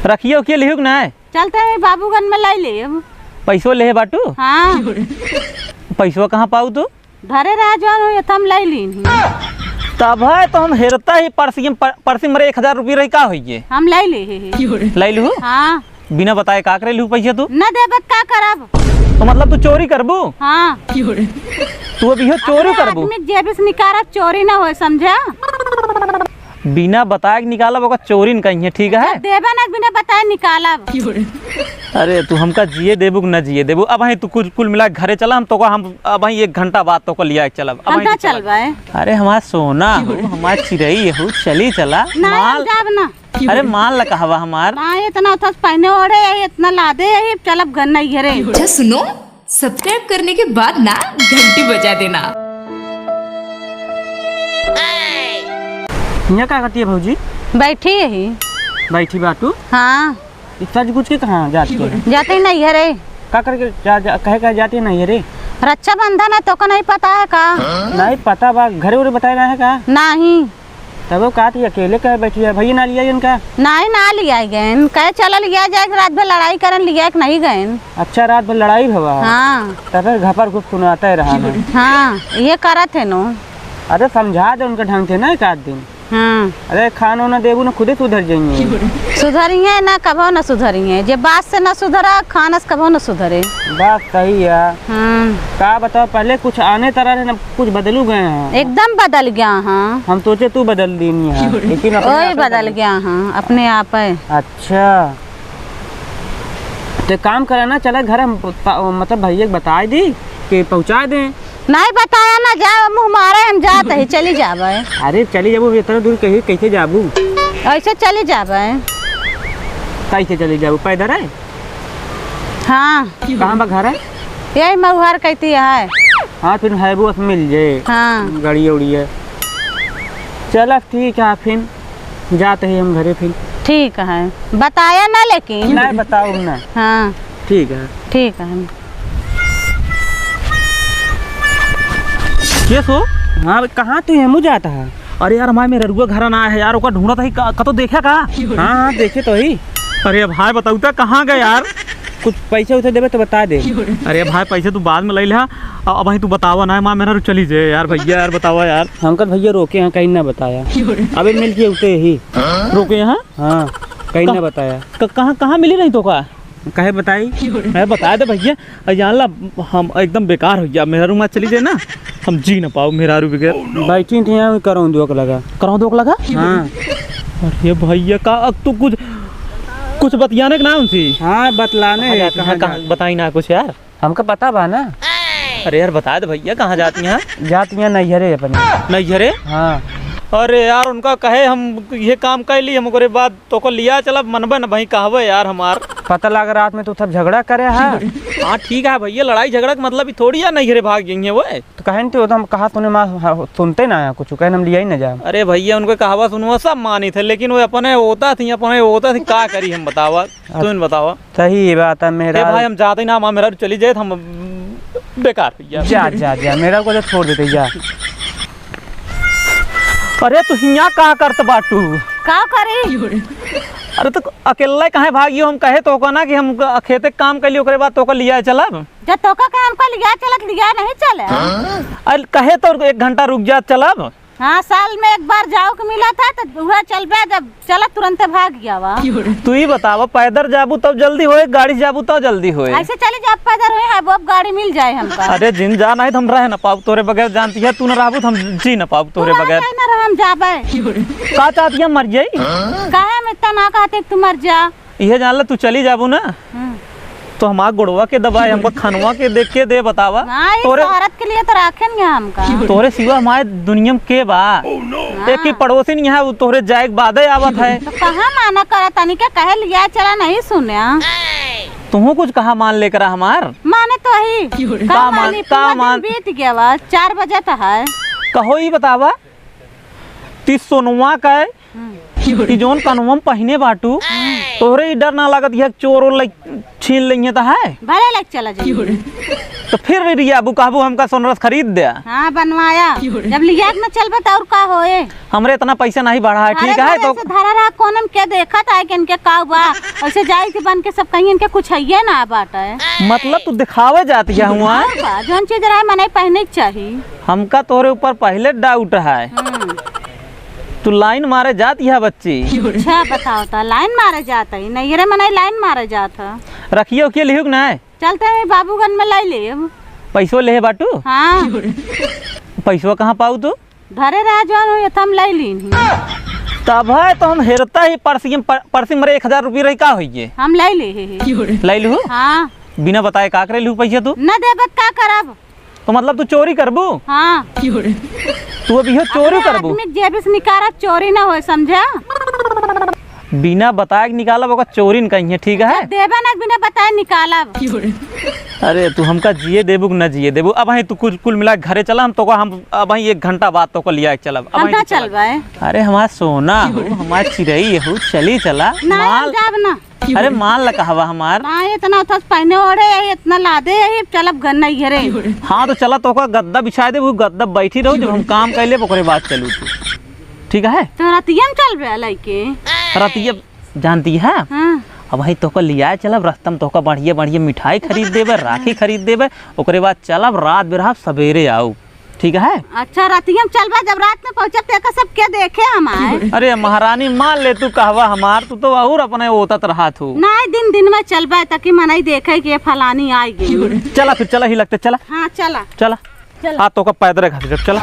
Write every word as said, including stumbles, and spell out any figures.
रखियो के लिहुक ना? चलते हैं बाबूगंज में लाई ले अब। पैसो लेहे बाटू? हाँ। पैसो कहाँ पाऊ तू? धरे रहा जौन हो, ये तो हम लाई लीन ही। तब है तो हम हेरता ही परसी, पर-, परसी मरे एक हजार रुपये रही का होइए? हम लाई ले हे, हे। लाई लू? हाँ। बिना बताए का करे लू पैसा तू? न देबे त का करब? तो मतलब तू चोरी करबू? हाँ। तू अभी हो चोरी अपने करबू? आदमी के जेबी से निकारब, चोरी ना होए, समझा? बिना बताए के निकालब, ओकर चोरी न कहिए, ठीक है? जब देबे ना, बिना बताए निकालब। अरे, तू हमका जिए देबू कि ना जिए देबू? अब ही तू कुल, कुल मिला के घरे चला, हम तोका, हम अब ही एक घंटा बाद तोका लिया के चलब। अब हम ही ना तू चला। चलबे। अरे, हमार सोना हो, हमार चिरई हो, चली चला। ना, हम माल, जाब ना। अरे, माल ला कहवा हमार? ना, इतना उथस पहने ओढ़े, यही इतना लादे, यही चलब घर नहीं घरे। अच्छा सुनो, सब्सक्राइब करने के बाद ना घंटी बजा देना। हियाँ का करती है भौजी? बैठी यही। बैठी बाटू? हाँ। ई सज गुज के कहाँ जाती है? जाते ही नहीं है रे। का करके जा, जा, कहे का जाती है नहीं है रे? रक्षाबंधन है, तोका नहीं पता है का? नहीं पता बा, घरे उरे बताए ना है का? नहीं। तब वो का थी अकेले कहे बैठी है, भैया ना लिया इनका? नहीं, ना लिया गए, कहे चला लिया जाए, रात भर लड़ाई करन लिया कि नहीं गए। अच्छा, रात भर लड़ाई भवा? हाँ। तब फिर घपर घुप सुनाते रहा ना। हाँ, ये करत है नो। अरे समझा दे उनका ढंग से ना एक आध दिन। हाँ। अरे खाना उना देबू ना, खुदे सुधर जाइए। सुधरिए ना, कभो ना सुधरिए, जे बात से ना सुधरा, खाना से कभो ना सुधरे। बात सही है। हाँ। का बताओ, पहले कुछ आने तरह रहे ना, कुछ बदलू गए हैं। एकदम बदल गया, हाँ। हम सोचे तू बदल दीनी है, लेकिन अपने ओए आप बदल बदल गया, हाँ, अपने आप है। अच्छा, तो काम करे ना, चला घर हम प-, मतलब भैया के बताए दी कि पहुँचा दें। नहीं बताया ना, जा मुँह मारे, हम जात ही, चली जाबे। अरे चली जाबू, इतना दूर कहीं कैसे जाबू? ऐसे चली जाबे। कैसे चली जाबू, पैदल है? हाँ। कहाँ बा घर है? यही मऊहर कहती है। हाँ, फिर है वो मिल जाए। हाँ। गाड़ी उड़ी है। चला ठीक है, फिर जाते हैं हम घरे फिर। ठीक है, बताया ना लेकिन। नहीं बताओ ना। हाँ। ठीक है। ठीक है। के सो? हाँ, कहाँ तू हेमू जाता है? अरे यार, हमारे मेहरुआ घर ना है यार, ओका ढूंढत ही का, कतो देखा का? हाँ, हाँ, देखे तो ही। अरे भाई, बताऊ तो कहाँ गए यार? कुछ पैसे उसे देबे तो बता दे। अरे भाई, पैसे तू बाद में ले ले, हाँ। अ-, अब भाई तू बतावा ना, माँ मेहरारू चली जे यार, भैया यार, बतावा यार। हमका भैया रोके हैं, कहीं ना बताया। अबे मिल के उते ही। रोके हैं? हाँ, कहीं ना बताया। क-, कहाँ, कहाँ मिली रही तोका? काहे बताई? अरे बता दे भैया, अरे जान ला, हम एकदम बेकार हो गया, मेहरारू माँ चली जाए ना, हम जी ना पाओ मेहरारू बगैर। बैठी थी यहाँ, करौं दुख लगा। करौं दुख लगा? हाँ। अरे भैया, का अब तू कुछ, कुछ बतियाने के ना उनसे? हाँ, बतलाने कहाँ हैं, जाती कहाँ हैं, कहाँ, जाती? बताई ना कुछ यार। हमका पता बा ना। अरे यार, बता दे भैया, कहाँ जाती हैं? जाती हैं नैहरे अपने। नैहरे? हाँ। अरे यार, उनका कहे हम ये काम कर ली, हम ओकरे बाद तोको लिया चलब, मनबे न भाई कहबे यार हमार। पता लग रात में तू सब झगड़ा करे है। हाँ ठीक है भैया, लड़ाई झगड़ा के मतलब ही थोड़ी है नैहरे भाग गई है वो। तो कहेन तो हम कहा सुने माँ, हाँ, सुनते ना है कुछ, कहेन हम लिया ही ना जाए। अरे भैया उनको कहवा सुनवा सब मानी थे, लेकिन वो अपने होता थी, अपने होता थी, का करी हम बतावा, अब तुम बतावा। सही बात है ए मेहरारू। भाई हम जाते ही ना, हमार मेहरारू चली जाए तो हम बेकार भैया। जा, जा, जा, मेहरारू को तो छोड़ देते, जा। अरे तू हियाँ का करत बाटू? का करी? अरे तो अकेले काहे भागियो? हम कहे तोका ना कि हम खेते के काम कैली, ओकरे बाद तोका लिया चलब। जब तोका कहे हमका लिया चलत, लिया नहीं चले। अरे कहे तो एक घंटा रुक जा, चलब। हाँ, साल में एक बार जाओ के मिला था तो उहे चलबे, जब चला तुरंते भाग गया वा। तू ही बतावा, पैदल जाबू तब जल्दी होए, गाड़ी से जाबू तब जल्दी होए? ऐसे चली जा, पैदल होए, अब, अब गाड़ी मिल जाए हमका। अरे जिन जा नहीं तो हम रह ना पाऊ तोरे बगैर, जानती है तू ना रहबू तो हम जी ना पाऊ तोरे तू रह बगैर। जाए ना रह, हम जाबे। का चाहती है, मर जाई? काहे हम इतना ना कहते कि तू मर जा? इहे जान ला, तू चली जाबू ना, हम्म। तो हमार गोड़वा के दबाए, हमको खनवा के देख के दे बतावा। हाँ, ये तोरे शोहरत के लिए तो राखे नहीं हमका। तोरे सिवा हमारे दुनिया में के बा? हाँ। एक ही पड़ोसिन यहाँ, वो तोहरे जाए के बादे आवत है। तो कहाँ माना करत तनी के, कहे लिया चला नहीं सुने। तुहू कुछ कहा मान लेकर हमार? माने तो ही। का का मान, मानी, का पूरा दिन मान? बीत गया बा, चार बजे तो है। कहो ई बतावा, ती सोनवा का है? हम्म। ई जौन कनवा में पहिने बाटू, तोहरे ई डर ना लागत है चोर ओर लइ-, छीन लेइहें त है? भले लेके चला जाइए। तो फिर भी रियाबू, कहबू हमका सोनरस खरीद दे। हाँ, बनवाया। जब लिया के न चलबे त और का होए? हमरे इतना पैसा नहीं बढ़ा है, अरे ठीक है? तो ऐसे धरा रहा, कोने में के देखत है कि इनके का बा? ऐसे जाई के बन के सब कहीं इनके कुछ हइये ना बाटे। मतलब तू दिखावे जाती है हुआ? हाँ बा, जौन चीज रहे मनई पहने के चाही। हमका तोरे ऊपर पहले डाउट है। हम्म। तू लाइन मारे जात यह बच्ची। अच्छा बताओ त, लाइन मारे जात है? नैहरे मनई लाइन मारे जात है। रखिए उखिए लिहुक ना है? चलते हैं बाबूगंज में लै लेब। पैसो लेहे बाटू? हाँ। पैसवा कहाँ पाऊ तू? घरे रह जौन हो, ये तो हम लै लीन ही। तब है तो हम हेरता ही परसी में, पर-, परसी में एक हजार रुपये रही का होइए? हम लै ले ही। लै लू? हाँ। बिना बताए का करे लू पैसा तू? न देबे त का करब? तो मतलब तू चोरी करबू? हाँ। तू अभी हो चोरी अपने करबू? आदमी के जेब से निकालत चोरी ना होए, समझा? बिना बताए के निकालब, ओकर चोरी न कहिए, ठीक है? देबे ना, बिना बताए निकालब। अरे तू हमका जिए देबू कि न जिए देबू? अब ही तू कुल, कुल मिला के घरे चला, हम तोका, हम अब ही एक घंटा बाद तोका लिया के चलब। अब हम ही ना तू चला। चलबे। अरे हमार सोना हो, हमार चिरई हो, चली चला। ना, हम माल जाब ना। अरे मान ला कहवा हमार। ना, इतना उथस पहने ओढ़े यही, इतना लादे यही, चलब घर नहीं घरे। हाँ, तो चला, तोका गद्दा बिछा दे, वो गद्दा बैठी रहो, जब हम काम कर लेब, ओकरे बाद चलू तू। ठीक है? तो रतिया में चलबे लइके? रतिया जानती है? हाँ। अब वहीं तोका लियाए चलब, रास्ता में तोका बढ़िया बढ़िया मिठाई खरीद देबे, राखी खरीद देबे, ओकरे बाद चलब, रात बिरहब, सवेरे आऊ। ठीक है? अच्छा, रतिया में चलबा, जब रात में पहुँचब, तो एका सब के देखे हमार? अरे महारानी, मान ले तू कहवा हमार, तू तो और अपने ओतत रहा थू। नहीं, दिन, दिन में चलबा, ताकि मनई देखे कि ये फलानी आई गई। चला फिर, चला ही लगते, चला। हाँ, चला। चला। चला। हाँ, तोका पैदल घसीटब, चला।